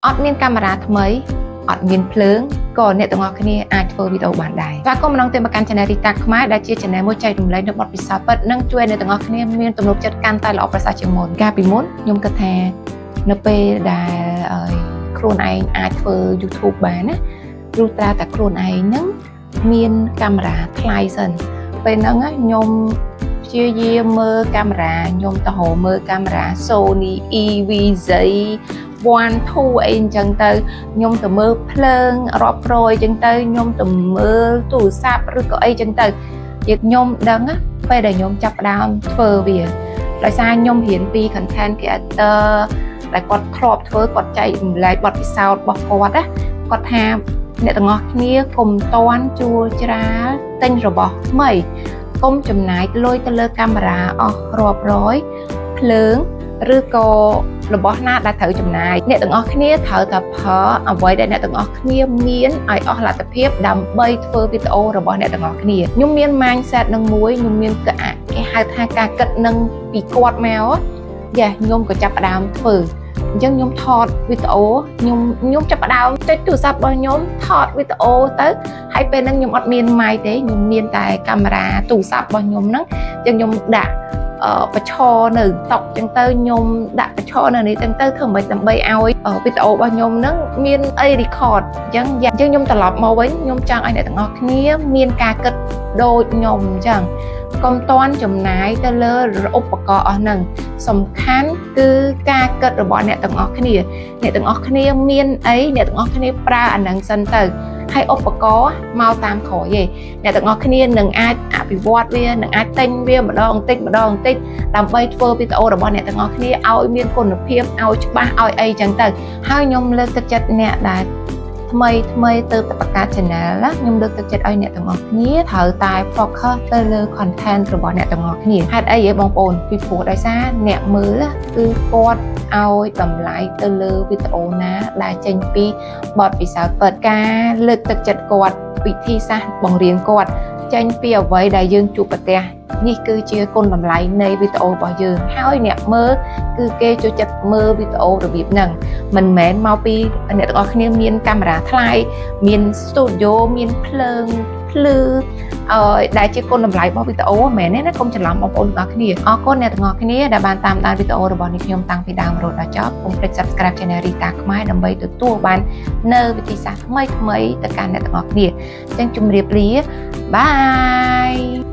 អត់មានកាមេរ៉ាថ្មីអត់មានភ្លើងក៏អ្នកទាំងអស់គ្នាអាចធ្វើវីដេអូបានដែរស្វាគមន៍ម្ដងទៀតមកកាន់ Channel Rita ខ្មែរដែលជា Channel មួយចែករំលែកនូវបទពិសោធន៍ពិតនិងជួយឲ្យអ្នកទាំងអស់គ្នាមានទំនុកចិត្តកាន់តែល្អប្រសើរជាងមុនកាលពីមុនខ្ញុំគិតថានៅពេលដែលអឺខ្លួនឯងអាចធ្វើ YouTube បានណាលុះត្រាតែខ្លួនឯងហ្នឹងមានកាមេរ៉ាថ្លៃសិនពេលហ្នឹងណាខ្ញុំព្យាយាមមើលកាមេរ៉ាខ្ញុំទៅរកមើលកាមេរ៉ា Sony EVZ 1 2អីអញ្ចឹងទៅខ្ញុំទៅមើលភ្លើងរាប់រយអញ្ចឹងទៅខ្ញុំទៅមើលទូរស័ព្ទឬក៏អីអញ្ចឹងទៅជាខ្ញុំដឹងណាពេលដែលខ្ញុំចាប់ផ្ដើមធ្វើវាដោយសារខ្ញុំរៀនពី content creator ដែលគាត់ធ្លាប់ធ្វើគាត់ចែករំលែកបទពិសោធន៍របស់គាត់ណាគាត់ថាអ្នកទាំងអស់គ្នាកុំទាន់ជួលច្រាលទិញរបស់ថ្មីកុំចំណាយលុយទៅលើកាមេរ៉ាអស់រាប់រយភ្លើងឬក៏របស់ណាដែលត្រូវចំណាយអ្នកទាំងអស់គ្នាត្រូវតែប្រើអ្វីដែលអ្នកទាំងអស់គ្នាមានឲ្យអស់លទ្ធភាពដើម្បីធ្វើវីដេអូរបស់អ្នកទាំងអស់គ្នាខ្ញុំមាន mindset នឹងមួយខ្ញុំមានគេហៅថាការគិតនឹងពីគាត់មកយ៉ាខ្ញុំក៏ចាប់ផ្ដើមធ្វើអញ្ចឹងខ្ញុំថតវីដេអូខ្ញុំខ្ញុំចាប់ផ្ដើមចុចទូរស័ព្ទរបស់ខ្ញុំថតវីដេអូទៅហើយពេលហ្នឹងខ្ញុំអត់មាន mic ទេខ្ញុំមានតែកាមេរ៉ាទូរស័ព្ទរបស់ខ្ញុំហ្នឹងអញ្ចឹងខ្ញុំដាក់អឺបឈរនៅតុកចឹងទៅខ្ញុំដាក់បឈរនៅនេះចឹងទៅធ្វើម៉េចដើម្បីឲ្យវីដេអូរបស់ខ្ញុំហ្នឹងមានអី record អញ្ចឹងអញ្ចឹងខ្ញុំត្រឡប់មកវិញខ្ញុំចង់ឲ្យអ្នកទាំងអស់គ្នាមានការគិតដូចខ្ញុំអញ្ចឹងកុំទាន់ចំណាយទៅលើឧបករណ៍អស់ហ្នឹងសំខាន់គឺការគិតរបស់អ្នកទាំងអស់គ្នាអ្នកទាំងអស់គ្នាមានអីអ្នកទាំងអស់គ្នាប្រើអាហ្នឹងសិនទៅហើយឧបករណ៍មកតាមក្រោយឯងអ្នកទាំងអស់គ្នានឹងអាចអភិវឌ្ឍវានឹងអាចទិញវាម្ដងបន្តិចម្ដងបន្តិចដើម្បីធ្វើវីដេអូរបស់អ្នកទាំងអស់គ្នាឲ្យមានគុណភាពឲ្យច្បាស់ឲ្យអីចឹងទៅហើយខ្ញុំលើកទឹកចិត្តអ្នកដែលថ្មីថ្មីទៅតែបង្កើត channel ណាខ្ញុំលើកទឹកចិត្តឲ្យអ្នកទាំងអស់គ្នាត្រូវតែ focus ទៅលើ content របស់អ្នកទាំងអស់គ្នាហេតុអីហ៎បងប្អូនពីព្រោះដោយសារអ្នកមើលគឺគាត់ឲ្យតម្លៃទៅលើវីដេអូណាដែលចេញពីបទពិសោធន៍ពិតការលើកទឹកចិត្តគាត់វិធីសាស្ត្របង្រៀនគាត់ចេញពីអ្វីដែលយើងជួបប្រទះនេះគឺជាគុណតម្លៃនៃវីដេអូរបស់យើងហើយអ្នកមើលគឺគេចូលចិត្តមើលវីដេអូរបៀបហ្នឹងមិនមែនមកពីអ្នកទាំងអស់គ្នាមានកាមេរ៉ាថ្លៃមាន studio មានភ្លើងភ្លឺអឺដែលជាគុណតម្លៃរបស់វីដេអូមិនមែនទេណាកុំច្រឡំបងប្អូនទាំងអស់គ្នាអរគុណអ្នកទាំងអស់គ្នាដែលបានតាមដានវីដេអូរបស់នេះខ្ញុំតាំងពីដើមរហូតដល់ចប់កុំភ្លេច Subscribe Channel Rita ខ្មែរដើម្បីទទួលបាននៅវិធីសាស្ត្រថ្មីថ្មីទៅកាន់អ្នកទាំងអស់គ្នាអញ្ចឹងជម្រាបលា bye.